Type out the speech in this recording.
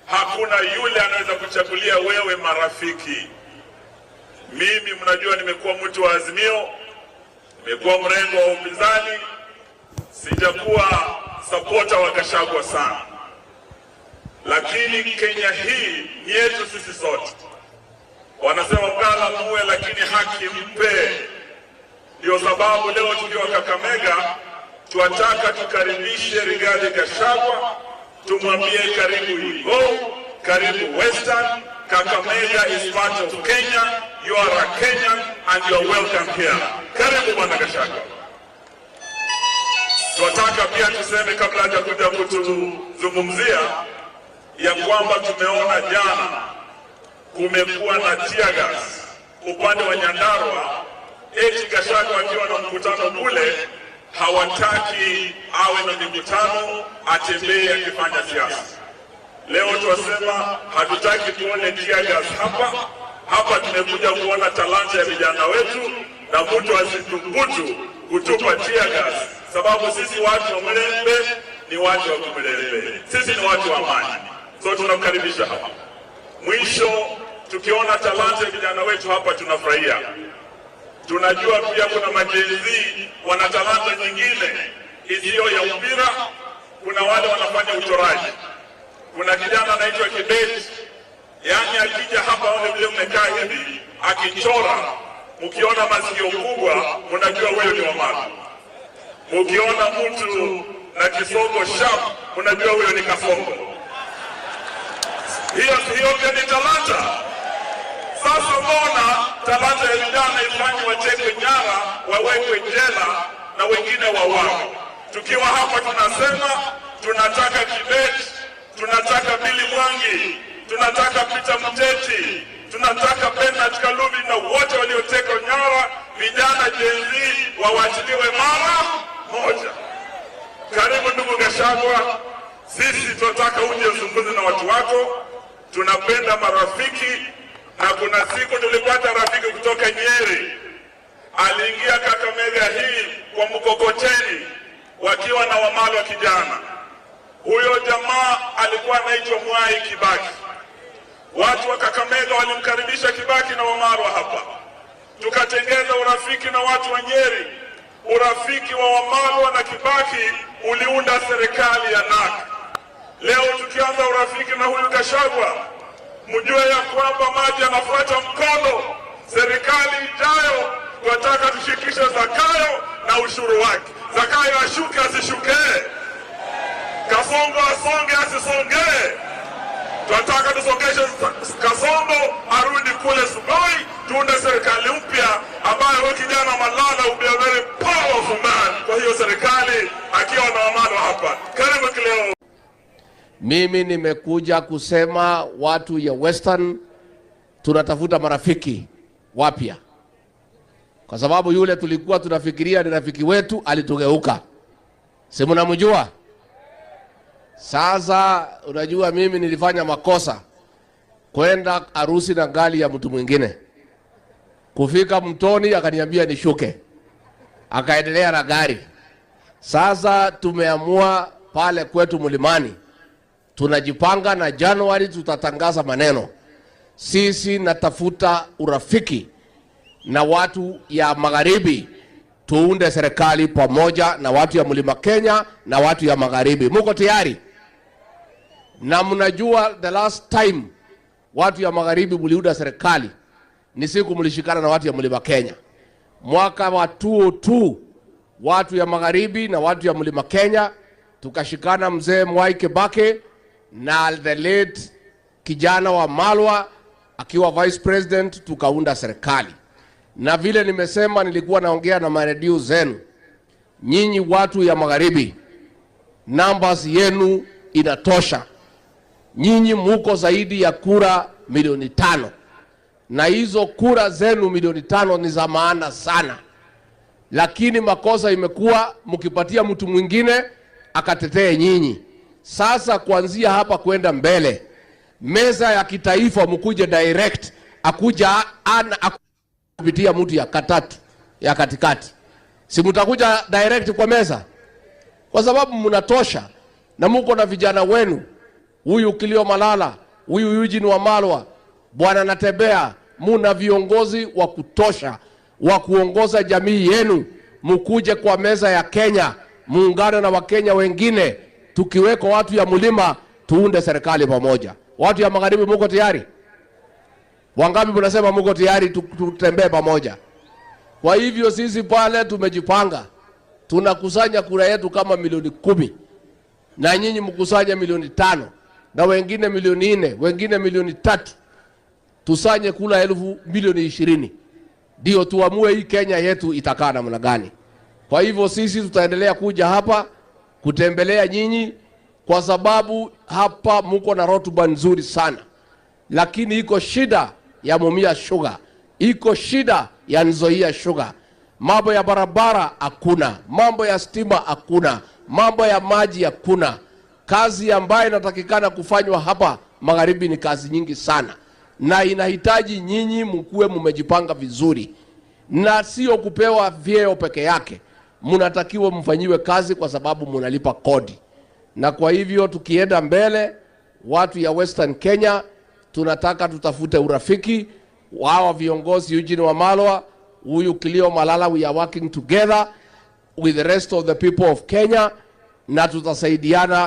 Hakuna yule anaweza kuchagulia wewe marafiki. Mimi mnajua nimekuwa mtu wa Azimio, nimekuwa mrengo wa upinzani, sijakuwa supporter wa Gachagua sana, lakini Kenya hii ni yetu sisi sote. Wanasema mgala muue, lakini haki mpe. Ndio sababu leo tukiwa Kakamega twataka tukaribishe Rigathi Gachagua, tumwambie karibu Igou, karibu Western. Kakamega is part of Kenya. You are a Kenyan and you are welcome here. Karibu Bwana Gachagua. Twataka pia tuseme kabla hajakuja kutuzungumzia ya kwamba tumeona jana kumekuwa na tear gas upande wa Nyandarua, eti Gachagua akiwa na mkutano kule, hawataki awe na mikutano, atembee akifanya siasa. Leo twasema hatutaki tuone tear gas hapa hapa. Tumekuja kuona talanta ya vijana wetu, na mtu asithubutu kutupa tear gas, sababu sisi watu wa Mlembe ni watu wa Kumlembe, sisi ni watu wa amani. So tunamkaribisha hapa. Mwisho, tukiona talanta ya vijana wetu hapa tunafurahia. Tunajua pia kuna ma-Gen Z wana talanta nyingine isiyo ya mpira. Kuna wale wanafanya uchoraji. Kuna kijana anaitwa Kibet, yaani akija hapa aone vile mmekaa hivi, akichora, mkiona masikio kubwa mnajua huyo ni Wamalwa. Mkiona mtu na kisogo sharp, mnajua huyo ni Kasongo. Hiyo hiyo pia ni talanta. Sasa mbona talanta ya vijana ifanye watekwe nyara, wawekwe jela na wengine wauawe? Tukiwa hapa tunasema tunataka Kibet, tunataka Billy Mwangi, tunataka Peter Muteti, tunataka Bernard Kalubi na wote waliotekwa nyara, vijana Gen Z wawachiliwe mara moja. Karibu ndugu Gachagua, sisi tunataka uje uzungumze na watu wako. Tunapenda marafiki, na kuna siku tulipata rafiki kutoka Nyeri, aliingia Kakamega hii kwa mkokoteni wakiwa na Wamalwa kijana. Huyo jamaa alikuwa anaitwa Mwai Kibaki. Watu wa Kakamega walimkaribisha Kibaki na Wamalwa hapa, tukatengeza urafiki na watu wa Nyeri. Urafiki wa Wamalwa na Kibaki uliunda serikali ya NARC. Leo tukianza urafiki na huyu Gachagua, mjue ya kwamba maji yanafuata mkondo. Serikali ijayo tunataka tushikishe Zakayo na ushuru wake. Zakayo ashuke asishuke? Kasongo asonge asisonge? Tunataka tusongeshe Kasongo arudi kule Sugoi, tuunde serikali mpya ambayo huyu kijana Malala will be a very powerful man kwa hiyo serikali akiwa na Wamalwa hapa. Karibu Kileo. Mimi nimekuja kusema watu ya Western tunatafuta marafiki wapya, kwa sababu yule tulikuwa tunafikiria ni rafiki wetu alitugeuka. Si mnamjua? Sasa unajua, mimi nilifanya makosa kwenda harusi na gari ya mtu mwingine. Kufika Mtoni akaniambia nishuke, akaendelea na gari. Sasa tumeamua pale kwetu mlimani tunajipanga na Januari tutatangaza maneno. Sisi natafuta urafiki na watu ya magharibi, tuunde serikali pamoja na watu ya mlima Kenya na watu ya magharibi. Muko tayari? Na mnajua the last time watu ya magharibi mliunda serikali ni siku mlishikana na watu ya mlima Kenya mwaka wa 2002, watu ya magharibi na watu ya mlima Kenya tukashikana, mzee Mwai Kibaki na the late kijana Wamalwa akiwa vice president, tukaunda serikali. Na vile nimesema, nilikuwa naongea na maredio zenu, nyinyi watu ya magharibi, numbers yenu inatosha. Nyinyi muko zaidi ya kura milioni 5, na hizo kura zenu milioni 5 ni za maana sana, lakini makosa imekuwa mkipatia mtu mwingine akatetee nyinyi. Sasa kuanzia hapa kwenda mbele, meza ya kitaifa mkuje direct, akuja ana kupitia mtu ya katatu ya katikati, si mtakuja direct kwa meza, kwa sababu mnatosha na muko na vijana wenu. huyu Kilio Malala, huyu Eugene Wamalwa, bwana Natembea, muna viongozi wa kutosha wa kuongoza jamii yenu. Mukuje kwa meza ya Kenya, muungane na Wakenya wengine, tukiweko watu ya mlima, tuunde serikali pamoja. Watu ya magharibi, muko tayari? Wangapi mnasema muko tayari tutembee pamoja? Kwa hivyo sisi pale tumejipanga, tunakusanya kura yetu kama milioni 10, na nyinyi mkusanye milioni 5, na wengine milioni 4, wengine milioni 3, tusanye kura 20,000,000 ndio tuamue hii Kenya yetu itakaa namna gani. Kwa hivyo sisi tutaendelea kuja hapa kutembelea nyinyi, kwa sababu hapa muko na rotuba nzuri sana, lakini iko shida ya Mumia Sugar, iko shida ya Nzoia Sugar, mambo ya barabara hakuna, mambo ya stima hakuna, mambo ya maji hakuna. Kazi ambayo inatakikana kufanywa hapa magharibi ni kazi nyingi sana, na inahitaji nyinyi mkuwe mmejipanga vizuri, na sio kupewa vyeo peke yake. Mnatakiwa mfanyiwe kazi kwa sababu mnalipa kodi. Na kwa hivyo tukienda mbele, watu ya Western Kenya tunataka tutafute urafiki hawa viongozi Eugene Wamalwa, huyu Kilio Malala, we are working together with the rest of the people of Kenya, na tutasaidiana.